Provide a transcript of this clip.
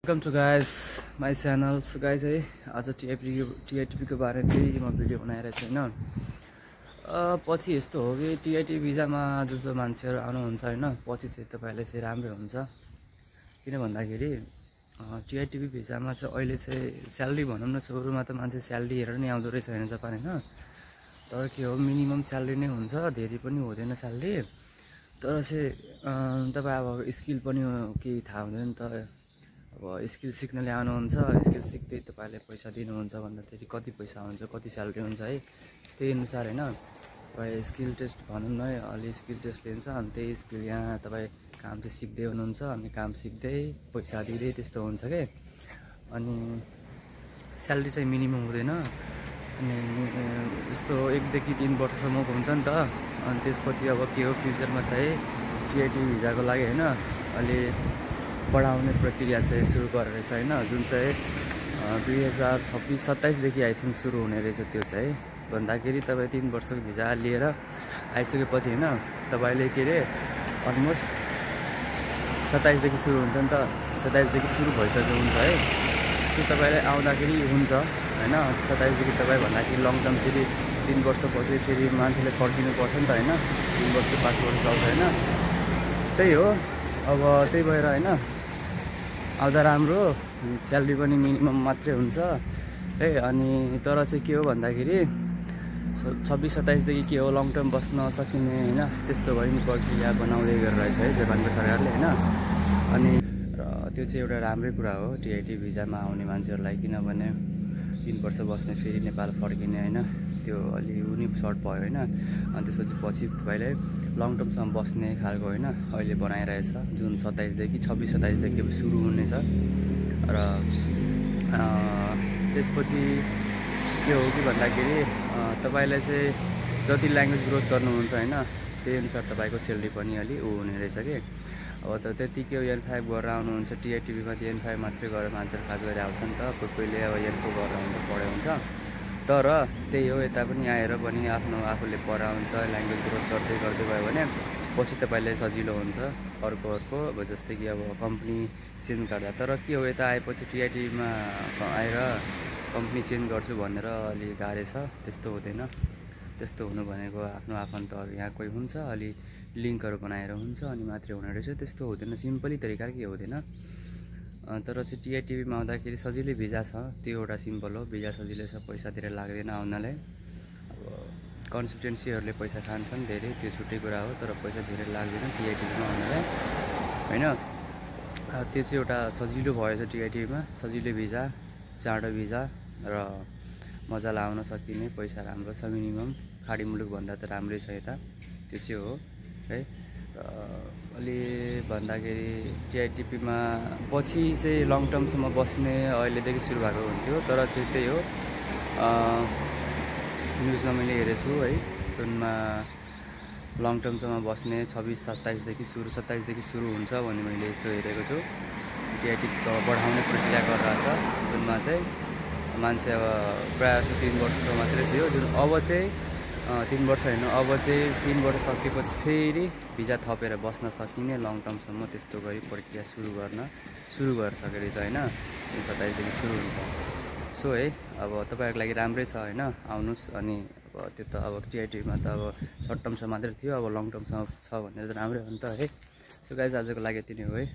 Welcome to guys my channel. So guys है आज टिआइटिपी को बारेमा फेरि म भिडियो बनाइरहेको छु हैन। पछि यस्तो हो कि टिआइटी भिजामा जो मान्छेहरू आउनुहुन्छ हैन, पछि चाहिँ तपाईहरुले चाहिँ राम्रै हुन्छ। किन भन्दाखेरि टिआइटिपी भिजामा चाहिँ अहिले चाहिँ स्यालेरी भनौँ न, सुरुमा त मान्छे स्यालेरी हेरेर नै आउँदो रहेछ हैन जापान हैन। तर के हो, मिनिमम स्यालेरी नै हुन्छ, धेरै पनि हुँदैन स्यालेरी। तर चाहिँ तपाईँ अब स्किल पनि केही थाहा हुँदैन नि त। अब स्किल सिक्नले आउनुहुन्छ, स्किल सिक्दै तपाईँले पैसा दिनुहुन्छ भन्दाखेरि कति पैसा हुन्छ, कति स्यालेरी हुन्छ है, त्यही अनुसार हैन। तपाईँ स्किल टेस्ट भनौँ न, अलि स्किल टेस्ट लिन्छ अनि त्यही स्किल यहाँ तपाईँ काम चाहिँ सिक्दै हुनुहुन्छ अनि काम सिक्दै पैसा दिँदै त्यस्तो हुन्छ के। अनि स्यालेरी चाहिँ मिनिमम हुँदैन। अनि यस्तो 1 देखि 3 वर्षसम्मको हुन्छ नि त। अनि त्यसपछि अब के हो, फ्युचरमा चाहिँ टिआइटी भिजाको लागि हैन अलि बढाउने प्रक्रिया चाहिँ सुरु गरेर रहेछ हैन, जुन चाहिँ 2026-27 देखि आई थिङ्क सुरु हुने रहेछ। त्यो चाहिँ भन्दाखेरि तपाईँ 3 वर्षको भिजा लिएर आइसकेपछि हैन तपाईले के रे अलमोस्ट 27 देखि सुरु हुन्छ नि त। 27 देखि सुरु भइसक्यो हुन्छ है। त्यो तपाईले आउँदाखेरि हुन्छ हैन। 27 देखि तपाईँ भन्दाखेरि लङ टर्म फेरि 3 वर्षपछि फेरि मान्छेले फर्किनु पर्छ नि त हैन। 3 वर्ष 5 वर्ष चल्छ हैन। त्यही हो। अब त्यही भएर हैन आउँदा राम्रो, स्यालेरी पनि मिनिमम मात्रै हुन्छ है। अनि तर चाहिँ के हो भन्दाखेरि 26-27 देखि के हो, लङ टर्म बस्न सकिने हैन, त्यस्तो भयो नि प्रक्रिया बनाउँदै गरिरहेछ है जापानको सरकारले हैन। अनि त्यो चाहिँ एउटा राम्रै कुरा हो टिआइटी भिजामा आउने मान्छेहरूलाई, किनभने 3 वर्ष बस्ने फेरि नेपाल फर्किने हैन, त्यो अलि उनी सर्ट भयो हैन। अनि त्यसपछि तपाईँले लङ टर्मसम्म बस्ने खालको हैन अहिले बनाइरहेछ, जुन 26-27 देखि सुरु हुनेछ। र त्यसपछि के हो कि भन्दाखेरि तपाईले चाहिँ जति ल्याङ्ग्वेज ग्रोथ गर्नुहुन्छ हैन, त्यही अनुसार तपाईँको स्यालेरी पनि अलि हुने रहेछ कि। अब त त्यतिकै N5 गरेर आउनुहुन्छ टिआइटिपीमा, N5 मात्रै गरेर मान्छेहरू खास गरी आउँछ नि त। कोहीले अब N4 गरेर हुन्छ, पढे हुन्छ। तर त्यही हो, यता पनि आएर पनि आफूले पढाउँछ, ल्याङ्ग्वेज ग्रोथ गर्दै गयो भने पछि तपाईँले सजिलो हुन्छ अर्को अब जस्तै कि अब कम्पनी चेन्ज गर्दा। तर के हो, यता आएपछि टिआइटीमा आएर कम्पनी चेन्ज गर्छु भनेर अलि गाह्रो छ, त्यस्तो हुँदैन। त्यस्तो हुनु भनेको आफ्नो आफन्तहरू यहाँ कोही हुन्छ, अलि लिङ्कहरू बनाएर हुन्छ अनि मात्रै हुने रहेछ, त्यस्तो हुँदैन। सिम्पली तरिका के हुँदैन। तर चाहिँ टिआइटिपीमा आउँदाखेरि सजिलै भिजा छ, त्यो एउटा सिम्पल हो। भिजा सजिलै छ, पैसा धेरै लाग्दैन आउनलाई। अब कन्सल्टेन्सीहरूले पैसा खान्छन् धेरै, त्यो छुट्टै कुरा हो, तर पैसा धेरै लाग्दैन टिआइटिपीमा आउनलाई हैन। त्यो चाहिँ एउटा सजिलो भएछ टिआइटिपीमा, सजिलो भिजा, चाँडो भिजा र मजाले आउन सकिने, पैसा राम्रो छ मिनिमम, खाडी मुलुक भन्दा त राम्रै छ यता, त्यो चाहिँ हो है। अलि भन्दाखेरि टिआइटिपीमा पछि चाहिँ लङ टर्मसम्म बस्ने अहिलेदेखि सुरु भएको हुन्थ्यो। तर चाहिँ त्यही हो, न्युजमा मैले हेरेको छु है, जुनमा लङ टर्मसम्म बस्ने 26-27 देखि सुरु, 27 देखि सुरु हुन्छ भन्ने मैले यस्तो हेरेको छु। टिआइटिपी बढाउने प्रक्रिया गरिरहेछ, जुनमा चाहिँ मान्छे अब प्रायः जस्तो 3 वर्षको मात्रै थियो, जुन अब चाहिँ 3 वर्ष होइन, अब चाहिँ 3 वर्ष सकेपछि फेरि भिजा थपेर बस्न सकिने लङ टर्मसम्म त्यस्तो गरी प्रक्रिया सुरु गरिसकेको रहेछ हैन। 27 देखि सुरु हुन्छ। सो है, अब तपाईँहरूको लागि राम्रै छ हैन, आउनुहोस्। अनि अब त्यो त अब टिआइटीमा त अब सर्ट टर्मसम्म मात्रै थियो, अब लङ टर्मसम्म छ भनेर त राम्रै हो नि त है। सो गाइज आजको लागि यति नै हो है।